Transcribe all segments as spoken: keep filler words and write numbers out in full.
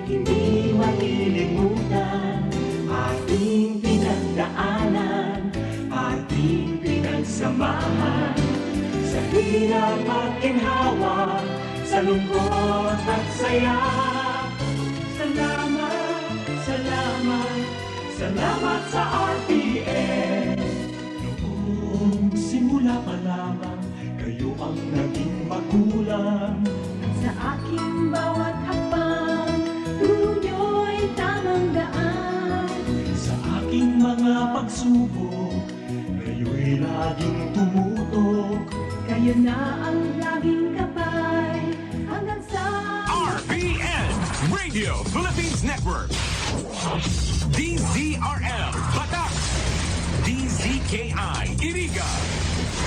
Hindi malilimutan ating pinagdaanan, ating pinagsamahan. Sa hirap at ginhawa, sa lungkot at saya. Salamat, salamat, salamat sa R P N. Noong simula pa lamang, kayo ang naging magulang. Sa aking bawat hakbang, turo niyo'y tamang daan. Sa aking mga pagsubok, kayo'y laging tumutok. Kayo na ang laging gabay, hanggang sa R P N, Radio Philippines Network. D Z R L, Batak. D Z K I, Iriga.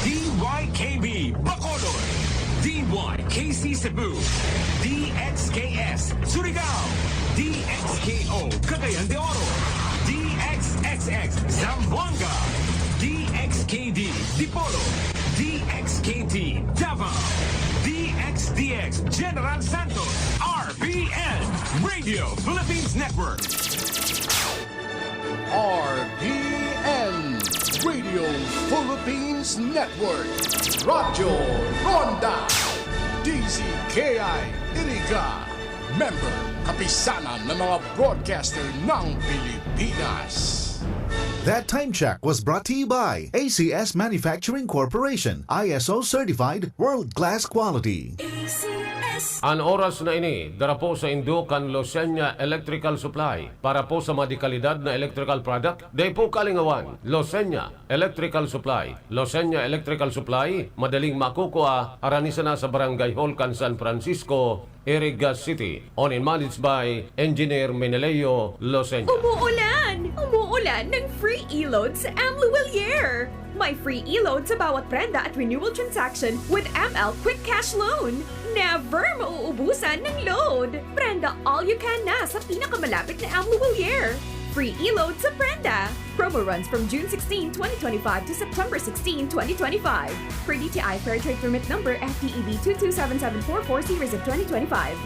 D Y K B, Bacolod. D Y K C Cebu. D X K S, Surigao. D X K O, Cagayan de Oro. D X X X, Zamboanga. D X K D, Dipolog. D X K T, Davao. D X D X, General Santos. R P N, Radio Philippines Network. R P N, Radio Philippines Network. Radyo Ronda, D Z K I, Iriga. Member, Kapisanan ng mga Broadcaster ng Pilipinas. That time check was brought to you by A C S Manufacturing Corporation, I S O certified, world-class quality. A C S. An oras na ini, dara po sa indo kan Losenya Electrical Supply. Para po sa mga dekalidad na electrical product, dai po kalingawan. Losenya Electrical Supply. Losenya Electrical Supply, madaling makukua, harani sana sa Barangay Hall kan San Francisco, Iriga City. Owned and managed by Engineer Meneleo Losenya. Umuulan! Umuulan ng free e-load sa M Lhuillier! May free e-load sa bawat prenda at renewal transaction with M L Quick Cash Loan. Never mauubusan ng load! Prenda all you can na sa pinakamalapit na M Lhuillier. Free e-load sa prenda! Promo runs from June sixteen, twenty twenty-five to September sixteen, twenty twenty-five. Per D T I Fair Trade Permit Number F T E B two two seven seven four four series of twenty twenty-five.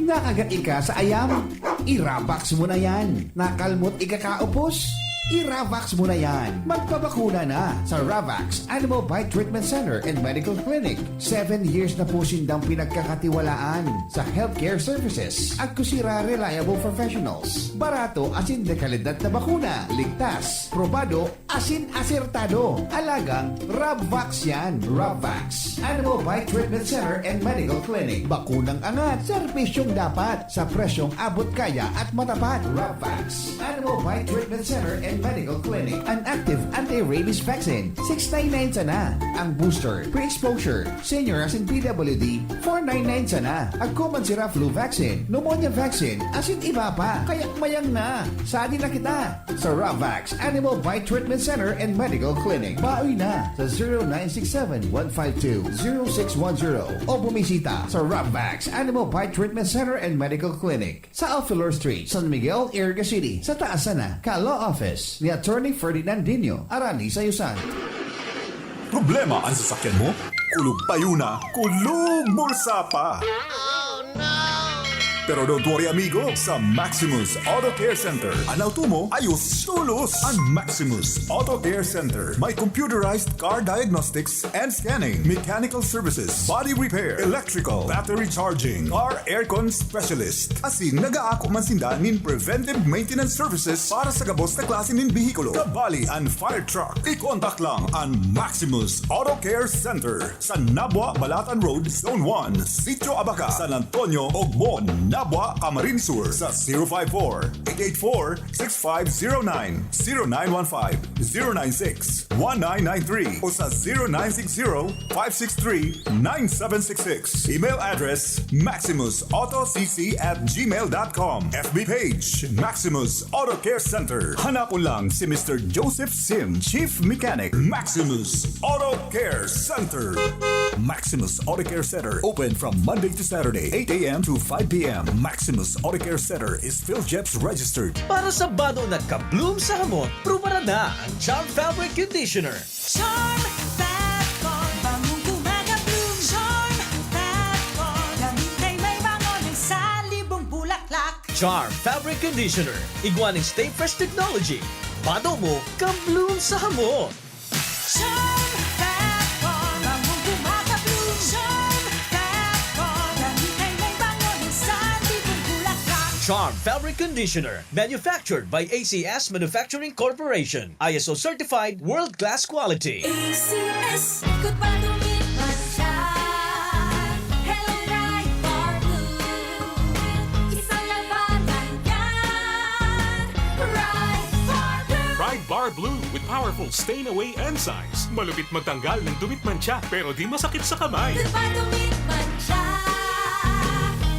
Nakagat ika sa ayam? I-Ravax mo na yan. Nakalmot ika kaupos? I-Ravax mo na yan. Magpabakuna na sa Ravax Animal Bite Treatment Center and Medical Clinic. Seven years na po sindang pinagkakatiwalaan sa healthcare services. Agko sira reliable professionals. Barato asin dekalidad na bakuna. Ligtas, probado, asin asertado. Alagang Rabvax yan. Rabvax. Animal Bite Treatment Center and Medical Clinic. Bakunang angat, serbisyong dapat, sa presyong abot kaya at matapat. Rabvax. Animal Bite Treatment Center and Medical Clinic. An active anti-rabies vaccine. Six nine nine sana. Ang booster, pre-exposure, senior asin P W D, four nine nine sana. Agko man sira flu vaccine, pneumonia vaccine, asin iba pa. Kaya mayang na. Sadi na kita sa Ravax Animal Bite Treatment Center and Medical Clinic. Baoy na sa zero nine six seven, one five two, zero six one zero o bumisita sa Ravax Animal Bite Treatment Center and Medical Clinic sa Alfelor Street, San Miguel, Iriga City, sa taas sana kan Law Office ni Attorney Ferdinand Dino, harani sa Yusan. Problema an sasakyan mo? Kulog payo na, kulog bulsa pa! Pero don't worry, amigo, sa Maximus Auto Care Center, an auto mo ayos tolos. An Maximus Auto Care Center may computerized car diagnostics and scanning, mechanical services, body repair, electrical, battery charging, car aircon specialist. Asin nagaako man sinda nin preventive maintenance services para sa gabos na klase nin behikulo, kabali an fire truck. I-contact lang an Maximus Auto Care Center sa Nabua, Balatan Road, Zone one, Sitio Abaca, San Antonio, Ogmon, Nabua, Camarines Sur sa zero five four, eight eight four, six five zero nine, zero nine one five, zero nine six, one nine nine three o sa zero nine six zero, five six three, nine seven six six. Email address, maximus auto c c at gmail dot com. F B page, Maximus Auto Care Center. Hanapon lang si Mister Joseph Sim, Chief Mechanic, Maximus Auto Care Center. Maximus Auto Care Center, open from Monday to Saturday, eight a m to five p m. Maximus Auto Care Center is PhilGEPS registered. Para sa bado nagka-bloom sa hamot, prubaran na ang Charm Fabric Conditioner. Charm Fat Ball, bangong gumagabloom. Charm Fat Ball, damit ay may bango, Charm Fabric Conditioner, igwa nin Stay Fresh Technology. Bado mo, ka-bloom sa hamot. Charm Fat Bar, bangong gumagabloom. Charm Fat Bar, damit ay may bango ng sanlibong bulaklak. Charm Fabric Conditioner, manufactured by A C S Manufacturing Corporation. I S O certified, world-class quality. A C S, ikot pa, dumit man siya. Hello, Pride Bar Blue. Isang labanan yan. Pride Bar Blue. Pride Bar Blue with powerful stain away enzymes. Malupit magtanggal ng dumit mantsa, pero di masakit sa kamay. Ikot pa, dumit man siya.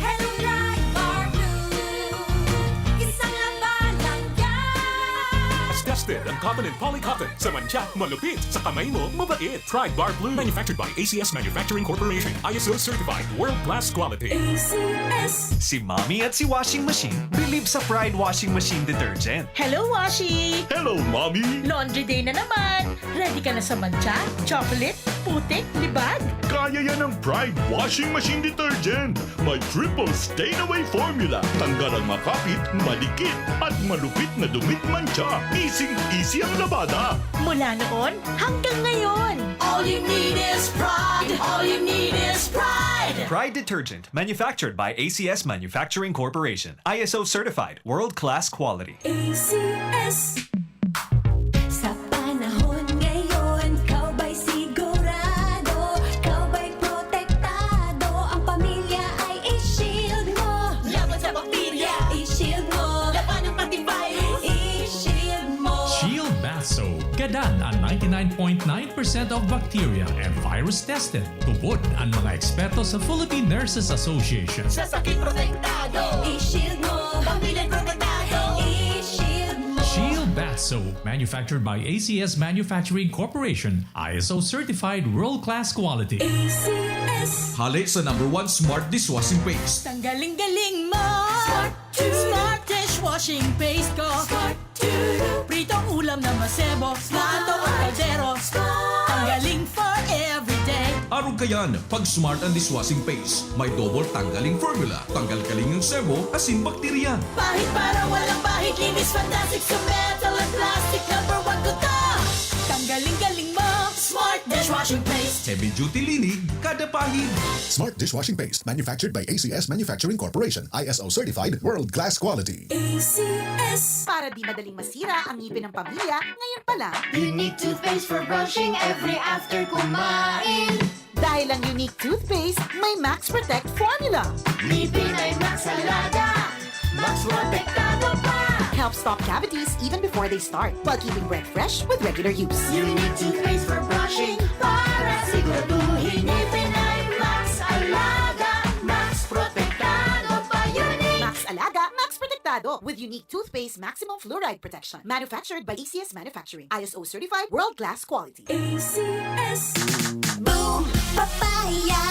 Hello, Pride Bar Blue. Isang labanan yan. Tested ang cotton and polycotton. Sa mantsa, malupit. Sa kamay mo, mabait. Pride Bar Blue. Manufactured by A C S Manufacturing Corporation. I S O certified. World class quality. A C S. Si Mommy at si Washing Machine bilib sa Pride Washing Machine Detergent. Hello, Washi! Hello, Mommy! Laundry day na naman! Ready ka na sa mantsa, chocolate, putik, libag? Kaya yan ng Pride Washing Machine Detergent. May triple stain away formula. Tanggal ang makapit, madikit, at malupit na dumit mantsa. Easy-easy ang labada. Mula noon hanggang ngayon. All you need is Pride. All you need is Pride. Pride Detergent, manufactured by A C S Manufacturing Corporation. I S O certified, world-class quality. A C S. Sa panahon ngayon, ikaw ba'y sigurado? Ikaw ba'y protektado? Ang pamilya ay i-shield mo. Laban sa bakterya, i-shield mo. Labanan pati virus, i-shield mo. Shield Bath Soap. Gadan an ninety-nine point nine percent of bacteria and virus tested. Tubod an mga eksperto sa Philippine Nurses Association. Sa sakit protektado, i-shield mo. Pamilya protektado, i-shield mo. Shield Bath Soap, manufactured by A C S Manufacturing Corporation, I S O certified world-class quality. A C S. Hale sa number one smart dishwashing paste. Tanggaling-galing mo! Smart Smart dishwashing paste ko. Smart Pritong ulam na masebo, smart ang kaldero. Tanggaling for everyday. Arog kayan, pag Smart ang dishwashing paste, may double tanggaling formula. Tanggal kaling ang sebo, asin bakterya. Pahid para walang bahid, linis fantastic sa metal and plastic. Number one ko to. Tanggaling-galing mo, Smart dishwashing paste. Heavy duty linig, kada pahid. Smart dishwashing paste, manufactured by A C S Manufacturing Corporation, I S O certified, world class quality. A C S. Para di madaling masira ang ngipin ng pamilya, ngayon pa lang. Unique toothpaste for brushing every after kumain. Dahil ang Unique Toothpaste may Max Protect Formula. Ngipin ay Max Alaga, Max Protektado pa. Helps stop cavities even before they start, while keeping breath fresh with regular use. Unique Toothpaste for brushing, para siguraduhin ngipin ay Max Alaga, Max Protektado pa. Unique! Max Alaga, Max Protektado, with Unique Toothpaste Maximum Fluoride Protection. Manufactured by A C S Manufacturing. I S O certified, world class quality. A C S. Boom Papaya,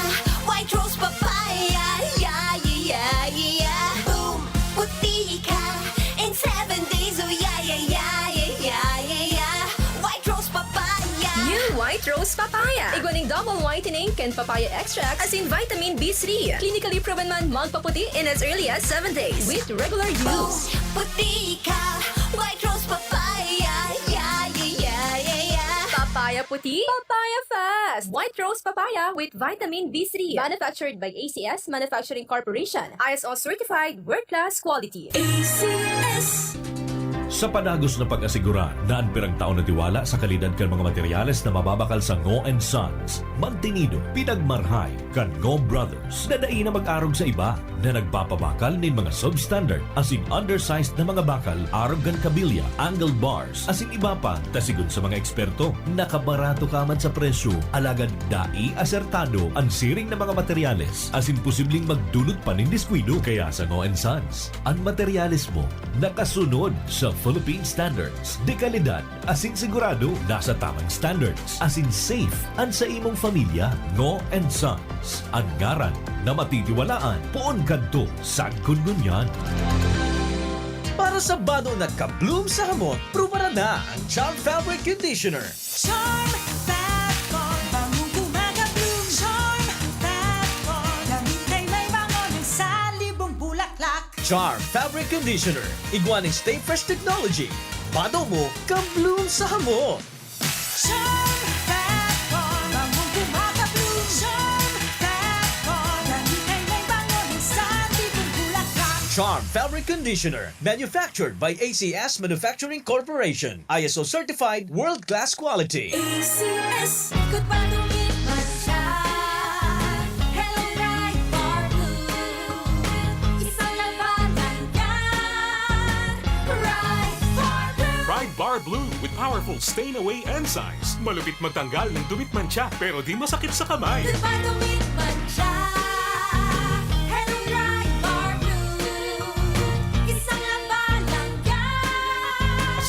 White Rose Papaya, yeah, yeah, yeah, yeah. Boom Puti ka in seven days, oh yeah, yeah, yeah, yeah, yeah, yeah, yeah. White Rose Papaya. New White Rose Papaya. Igwa ning double whitening kan papaya extract asin vitamin B three. Clinically proven man magpaputi in as early as seven days with regular use. Boom Puti ka, White Rose Papaya, yeah, yeah, yeah, yeah, yeah. Papaya puti, papaya fast. White Rose Papaya with vitamin B three. Manufactured by A C S Manufacturing Corporation. I S O certified, world class quality. A C S. Sa padagos na pag-asegura na an pirang taon na tiwala sa kalidad kan mga materyales na mababakal sa Ngo and Sons, mantinido, pinagmarhay kan Ngo Brothers na dai na mag-arog sa iba na nagpapabakal nin mga substandard asin undersized na mga bakal arog kan kabilya, angle bars, asin iba pa, ta sigon sa mga eksperto, nakabarato ka man sa presyo, alagad dai asertado an siring na mga materyales, asin posibleng magdulot pa nin diskuido. Kaya sa Ngo and Sons, an materyales mo nakasunod sa Philippine Standards de Calidad, asin sigurado nasa tamang standards, asin safe an sa imong familya. Ngo and Sons, an ngaran na matitiwalaan poon kadto sagkod ngunyan. Para sa bado na ka-bloom sa hamot, prubaran na ang Charm Fabric Conditioner. Charm Fat Bar, bangong gumagabloom. Charm Fat Bar, damit ay may bango ng sanlibong bulaklak. Charm Fabric Conditioner, igwa ning Stay Fresh Technology. Bado mo, ka-bloom sa hamo. Charm Fat Bar, bangong kumaka-bloom. Charm Fat Bar, damit ay may bango, minsan di bulaklak. Charm Fabric Conditioner, manufactured by A C S Manufacturing Corporation, I S O certified, world-class quality. A C S, ikot pa, dumit, mantsa. Hello, Pride Bar Blue. Isang labanan yan. Pride Bar Blue. Pride Bar Blue with powerful stain away enzymes. Malupit magtanggal ng dumit, mantsa, pero di masakit sa kamay. Ikot pa, dumit, mantsa. Hello, Pride Bar Blue. Isang labanan yan.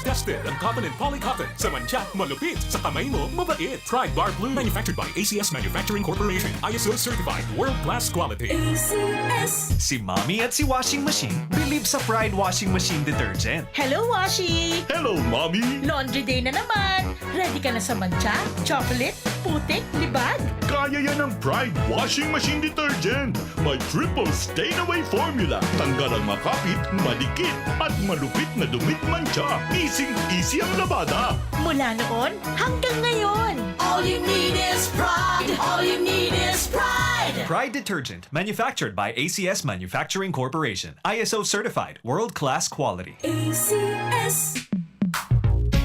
Tested ang cotton and polycotton. Sa mantsa, malupit. Sa kamay mo, mabait. Pride Bar Blue. Manufactured by A C S Manufacturing Corporation. I S O certified. World class quality. A C S. Si Mommy at si Washing Machine believe sa Pride Washing Machine Detergent. Hello, Washi! Hello, Mommy! Laundry day na naman! Ready ka na sa mantsa, chocolate, putik, libag? Kaya yan ng Pride Washing Machine Detergent. May triple stain away formula. Tanggal ang makapit, madikit, at malupit na dumit, mantsa. Easy-easy ang labada. Mula noon hanggang ngayon! All you need is pride. All you need is pride. Pride Detergent, manufactured by A C S Manufacturing Corporation. I S O certified, world-class quality. A C S.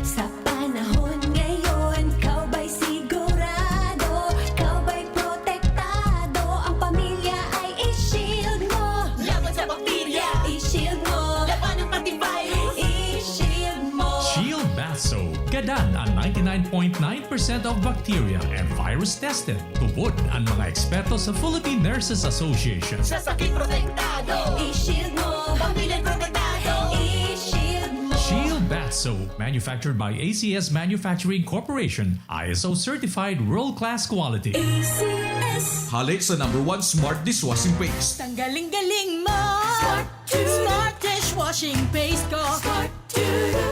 Sa panahon ngayon, ikaw ba'y sigurado? Ikaw ba'y protektado? Ang pamilya ay i-shield mo. Laban sa bakterya, i-shield mo. Labanan pati virus, i-shield mo. Shield Bath Soap. Gadan ang ninety-nine point nine percent of bacteria and virus tested. Tubod ang mga eksperto sa Philippine Nurses Association. Sa sakit protektado, i-shield mo. Pamilya protektado, i-shield mo. Shield Bath Soap, manufactured by A C S Manufacturing Corporation, I S O certified world-class quality. A C S. Hale sa number one smart dishwashing paste. Tanggaling-galing mo! Smart two. Smart dishwashing paste ko! Smart two.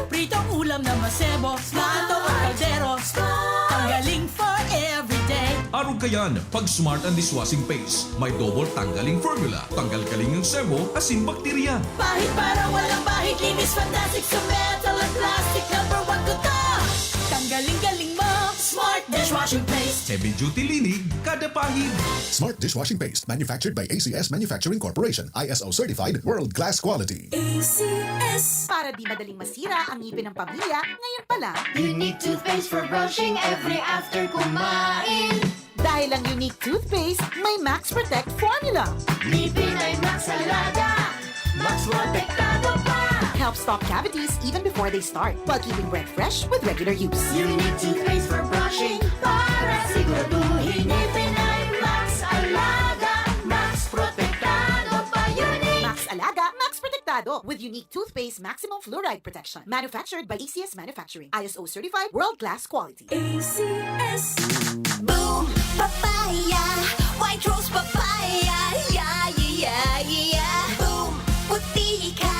Pritong ulam na masebo, plato o kaldero. Tanggaling for everyday. Arog kayan, pag smart ang dishwashing paste, may double tanggaling formula, tanggal kaling ang sebo, asin bakterya. Pahid para walang bahid, linis fantastic sa metal at plastic. Number one ko to. Tanggaling-galing mo. Smart dishwashing paste. Heavy duty linig, kada pahid. Smart dishwashing paste, manufactured by A C S Manufacturing Corporation, I S O certified, world class quality. A C S. Para di madaling masira ang ngipin ng pamilya, ngayon pa lang. Unique toothpaste for brushing every after kumain. Dahil ang Unique Toothpaste may Max Protect Formula. Ngipin ay Max Alaga, Max Protektado pa. Helps stop cavities even before they start, while keeping breath fresh with regular use. Unique toothpaste for brushing para siguraduhin ngipin ay Max Alaga, Max Protektado pa. Unique. Max Alaga, Max Protektado with Unique Toothpaste Maximum Fluoride Protection. Manufactured by A C S Manufacturing. I S O certified, world class quality. A C S. Boom! Papaya! White Rose Papaya! Yeah, yeah, yeah, yeah! Boom! Puti ka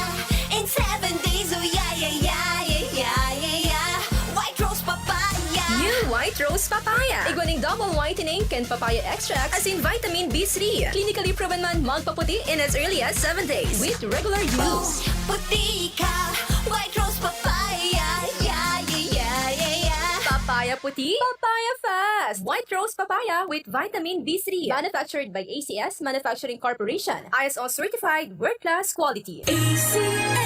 in seven days! Oh, yeah, yeah, yeah, yeah, yeah, yeah! White Rose Papaya! New White Rose Papaya. Igwa ning double whitening kan papaya extract asin vitamin B three. Clinically proven man magpaputi in as early as seven days with regular Boom! use. Puti ka! White Rose Papaya! Yeah, yeah, yeah, yeah, yeah! Papaya puti, papaya fast. White Rose Papaya with vitamin B three. Manufactured by A C S Manufacturing Corporation. I S O certified, world class quality. A C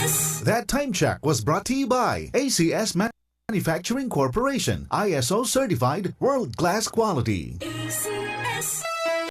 S. That time check was brought to you by A C S Manufacturing Corporation, I S O certified, world class quality. A C S.